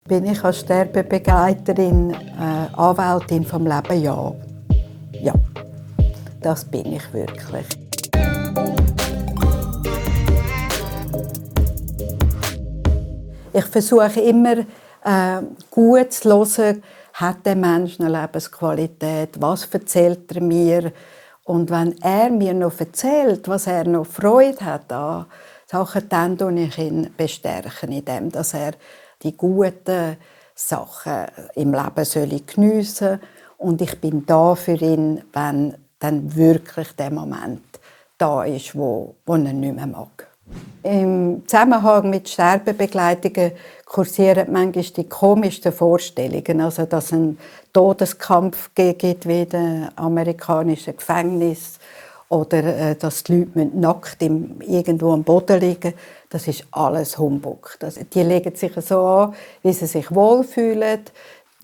Bin ich als Sterbebegleiterin Anwältin vom Leben? Ja. Ja, das bin ich wirklich. Ich versuche immer, gut zu hören, hat der Mensch eine Lebensqualität, was erzählt er mir? Und wenn er mir noch erzählt, was er noch Freude hat an Sachen, dann bestärke ich ihn in dem, dass er die guten Sachen im Leben geniessen soll. Und ich bin da für ihn, wenn dann wirklich der Moment da ist, wo er nicht mehr mag. Im Zusammenhang mit Sterbebegleitungen kursieren manchmal die komischsten Vorstellungen. Also, dass es einen Todeskampf gibt wie in einem amerikanischen Gefängnis oder dass die Leute nackt irgendwo am Boden liegen. Das ist alles Humbug. Die legen sich so an, wie sie sich wohlfühlen.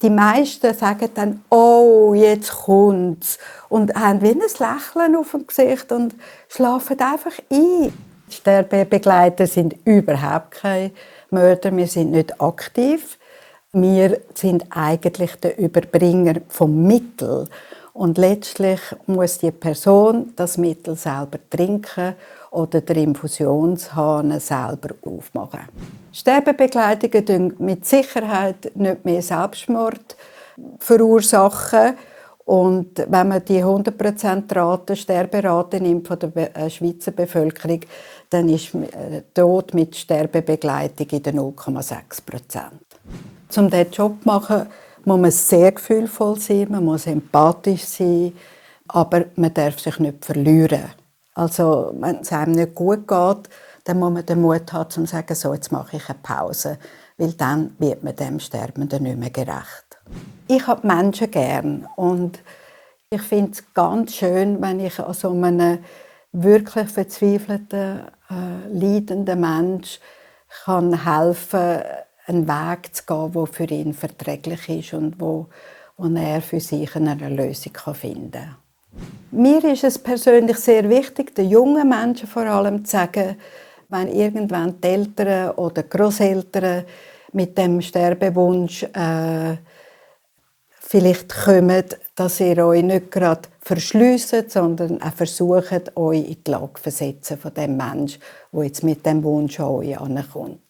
Die meisten sagen dann, «Oh, jetzt kommt's!» und haben wie ein Lächeln auf dem Gesicht und schlafen einfach ein. Sterbebegleiter sind überhaupt keine Mörder, wir sind nicht aktiv. Wir sind eigentlich der Überbringer vom Mittel. Und letztlich muss die Person das Mittel selber trinken oder den Infusionshahn selber aufmachen. Sterbebegleitungen verursachen mit Sicherheit nicht mehr Selbstmord verursachen. Und wenn man die 100% Sterberate nimmt von der Schweizer Bevölkerung, dann ist Tod mit Sterbebegleitung in den 0,6%. Um diesen Job zu machen, muss man sehr gefühlvoll sein, man muss empathisch sein, aber man darf sich nicht verlieren. Also, wenn es einem nicht gut geht, dann muss man den Mut haben, zu sagen, so, jetzt mache ich eine Pause, weil dann wird man dem Sterbenden nicht mehr gerecht. Ich habe Menschen gern und ich finde es ganz schön, wenn ich an so einem wirklich verzweifelten, leidenden Mensch kann helfen, einen Weg zu gehen, der für ihn verträglich ist und wo er für sich eine Lösung finden kann. Mir ist es persönlich sehr wichtig, den jungen Menschen vor allem zu sagen, wenn irgendwann die Eltern oder Grosseltern mit dem Sterbewunsch vielleicht kommen, dass ihr euch nicht gerade verschliessen, sondern auch versucht, euch in die Lage zu versetzen von dem Menschen, der jetzt mit dem Wunsch an euch herankommt.